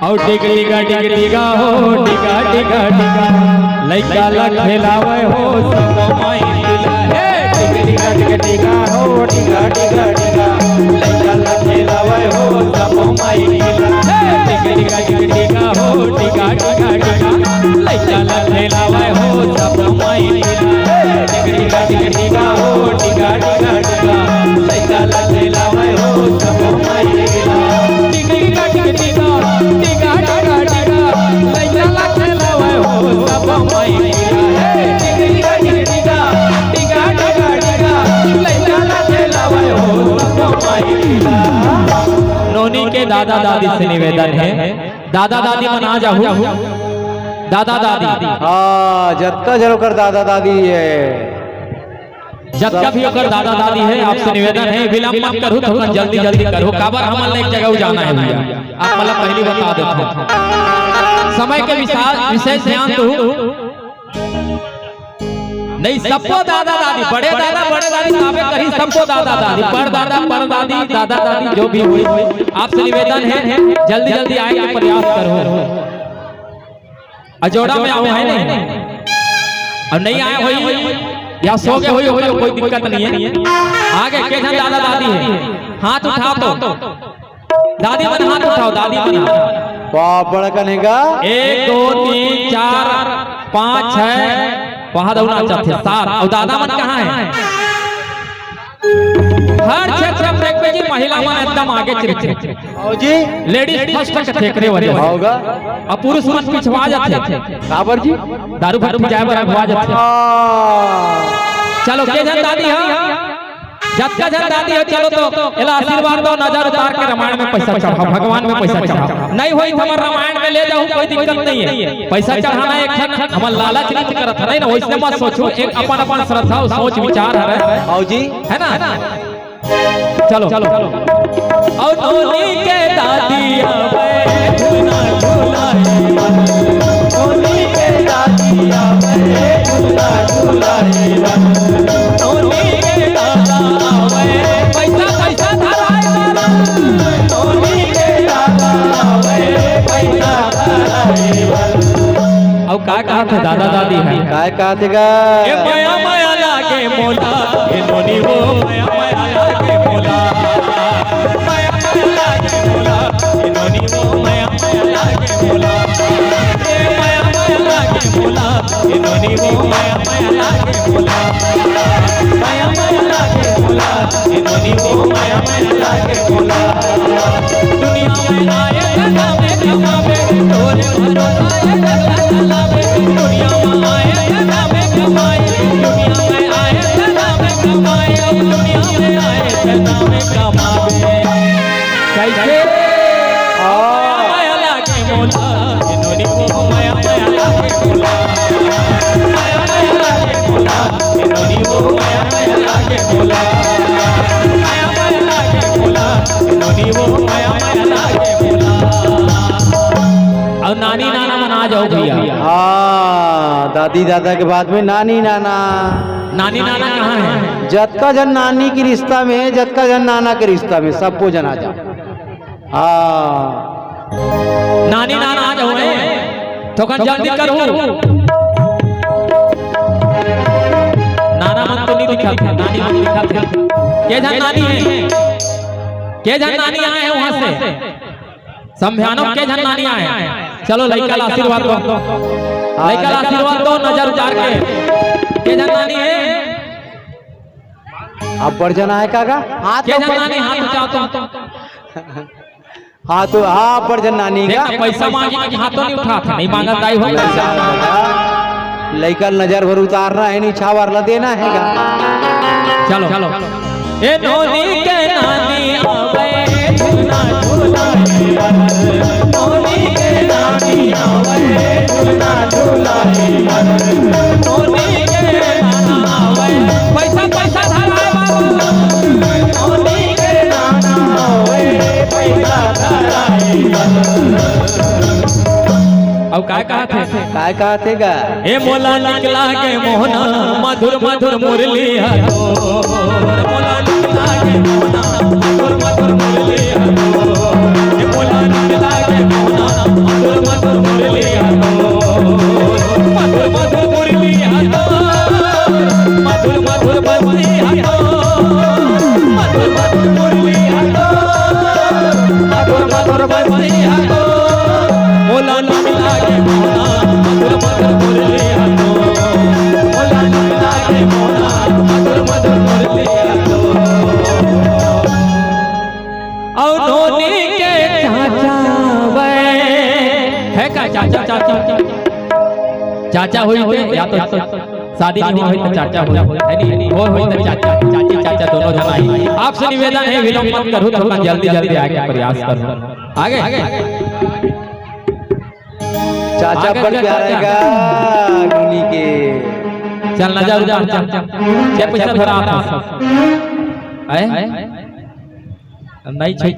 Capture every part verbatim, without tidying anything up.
अउ टिक टिका टिक टिका हो, टिका टिका टिका, लइका ला खेलावे हो सब माई टिका। हे टिक टिका टिक टिका हो, टिका टिका टिका, लइका ला खेलावे हो सब माई टिका। हे टिक टिका टिक टिका हो, टिका टिका टिका, लइका ला खेलावे हो सब माई टिका। हे टिक टिका टिक टिका हो, टिका टिका टिका, लइका ला खेलावे हो सब माई टिका। टिक टिका टिक टिका, टिका टिका टिका, लइका ला खेलावे हो सब माई टिका। हे टिक टिका टिक टिका, टिका टिका टिका, लइका ला खेलावे हो सब माई टिका। नोनी के दादा दादी से निवेदन हे, दादा दादी मन आ जाहू। दादा दादी। हाँ, जतका झन ओकर दादा दादी हे। जतका भी ओकर दादा दादी हे, आपसे निवेदन हे, विलंब मत करहू, थोकन जल्दी जल्दी करहू, काबर हमन ला एक जगह जाना हे भैया, आप मन ला पहिली बता देथंव। समय के विशा-, विशेष ध्यान दहू। नहीं, सबको दादा दादी, बड़े दादा, बड़े दादी, काबे करही, सबको दादा दादी, परदादा, परदादी, दादा दादी, जो भी होही, आपसे निवेदन हे, जल्दी जल्दी आए के प्रयास करहू। अउ जोड़ा में आए हे नहीं, अउ नहीं आए होही या सो गे होही, होही, कोई दिक्कत नहीं हे। आगे के झन दादा दादी हे, हाथ उठाओ तो। दादी मन हाथ उठाओ, दादी मन। वाह, बड़कन हे गा। एक, दो, तीन, चार, पाँच, छह, वहाँ दौड़ा चाहते, सात। अउ दादा मन कहाँ हे? हर क्षेत्र में देखबे जी, महिला मन एकदम आगे चलथे। आओ जी। Ladies first के ठेकरे वाले। होगा। अउ पुरुष मन पिछवा जाथे। काबर जी? दारू भट्टी जाए बर अगवा जाथे। हाँ। चलो, के झन दादी हे? जतका झन दादी हो, चलो तो एला आशीर्वाद दो, नजर उतार के रामायण में पैसा चढ़ाओ, भगवान में पैसा चढ़ाओ। नहीं होही त हमर रामायण में ले जाहू, कोई दिक्कत नहीं हे। पैसा चढ़ाना एक झन हमर लालच नहीं करत हे, नहीं ना, वइसने मत सोचहू, एक अपन अपन श्रद्धा अउ सोच विचार हरे। आओ जी। हे ना? चलो, चलो। अउ नोनी के दादी आवे, झुलना झुलाई। नोनी के दादी आवे, झुलना झुलाई। नोनी के दादा आवे, पैसा पैसा धराए वाला। नोनी के दादा आवे, पैसा धराए वाला। अउ का कहत हे दादा दादी हे? काय कहत हे गा? ए मया मया लागे मोला, ए नोनी वो मया मया लागे मोला। मया मया लागे मोला, ए नोनी वो मया मया लागे मोला। ए मया मया लागे मोला, ए नोनी वो मया मया लागे मोला। मया मया लागे मोला, ए नोनी वो मया मया लागे मोला। दुनिया में आए थे नामे कमावे, तोरे भरोसा ये जगत चलावे। दुनिया में आए थे नामे कमाए, दुनिया में आए थे नामे कमाए, दुनिया में आए थे नामे कमावे। कैसे? हाँ। माया लागे मोला, इन्होंने वो माया, माया लागे मोला। माया, माया लागे मोला, इन्होंने वो माया, माया लागे मोला। माया, माया लागे मोला, इन्होंने वो माया, माया लागे मोला। अउ नानी नाना मन आ जाओ भैया। हाँ, दादी दादा के बाद में नानी नाना। नानी नाना कहाँ हे? जतका झन नानी के रिश्ता में हे, जतका झन नाना के रिश्ता में हे, सबो झन आ जाओ। हाँ। नानी नाना आ जाओ रे। थोकन जल्दी करहू। नाना मन तो नहीं दिखत हे, नानी मन दिखत हे। के झन नानी हे? के झन नानी आए हे वहाँ से? समझानो के झन नानी आए। चलो लइका ला आशीर्वाद दो। हाँ, लइका ला आशीर्वाद दो नजर उतार के। के झन नानी हे? अब्बड़ झन आए का गा? हाथ के झन ऊपर। नानी हाथ उठाओ तो। हाँ तो हाँ, अब्बड़ झन नानी गा। देख, पैसा मांगी कि हाथ तो नहीं उठात हे, नहीं मांगत दाई हो। लइका नजर भर उतारना हे, नहीं छावर ला देना हे गा। चलो, चलो। ए नोनी के नानी आवे, झुलना झुलाई। नोनी के नानी आवे, झुलना झुलाई। नोनी के नाना आवे, पैसा, पैसा धराए बाबू। नोनी के नाना आवे, पैसा धराए बाबू। अउ काय कहत हे? काय कहत हे गा? ए मोला निक लागे मोहना, मधुर मधुर मुरली हलो। मोला निक लागे मोहना, मधुर मधुर मुरली हलो। ए मोला निक लागे मोहना, मोला नीक लागे मोना, मधुर मधुर मुरली हलो। मोला नीक लागे मोना, मधुर मधुर मुरली हलो। अउ नोनी के चाचा वे, हे का चाचा, चाचा? चाचा होई थे या तो शादी नहीं होई तो चाचा होई, हे नहीं? होई होई तो चाचा, चाची चाचा दोनों झन आही। आपसे निवेदन हे, विलंब मत करू, थोड़ा जल्दी जल्दी आए के प्रयास करू। आगे, आगे। चाचा आगे, बड़ आगे, प्यारा आगे। हेगा नोनी के। चल ना जा, रुक जा, रुक जा। क्या पैसा धरा आप? आए? नहीं छै।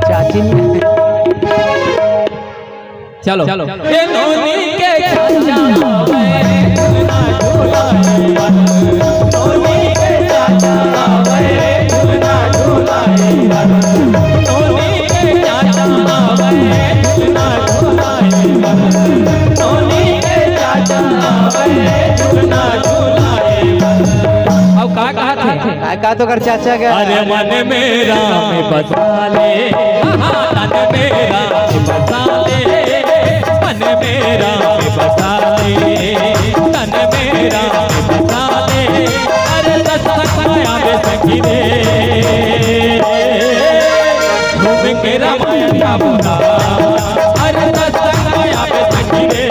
चाची ने। चलो, चलो। ए नोनी के चाचा आवे, झूलना झूलाए। नोनी के चाचा आवे, झूलना झूलाए। नोनी के चाचा आवे, झूलना झूलाए। नोनी के चाचा आवे, झूलना झूलाए। अब का कहा थे? का, का तो कर चाचा का? अरे मन में राम बसा ले, हाँ, तन में राम बसा ले, मन में राम बसा ले, तन में राम बसा ले। अरे सत्संग में आवे सखी रे, घूम के रामायण का बोला। अरे सत्संग में आवे सखी रे,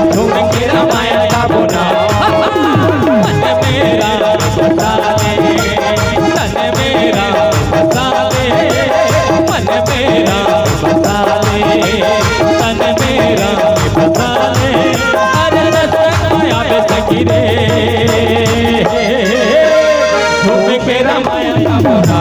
घूम के रामायण का बोला। मन में राम बसा ले, तन में राम बसा ले, मन में राम बसा ले, तन में राम बसा ले। अरे सत्संग में आवे सखी रे, घूम के रामायण का बोला।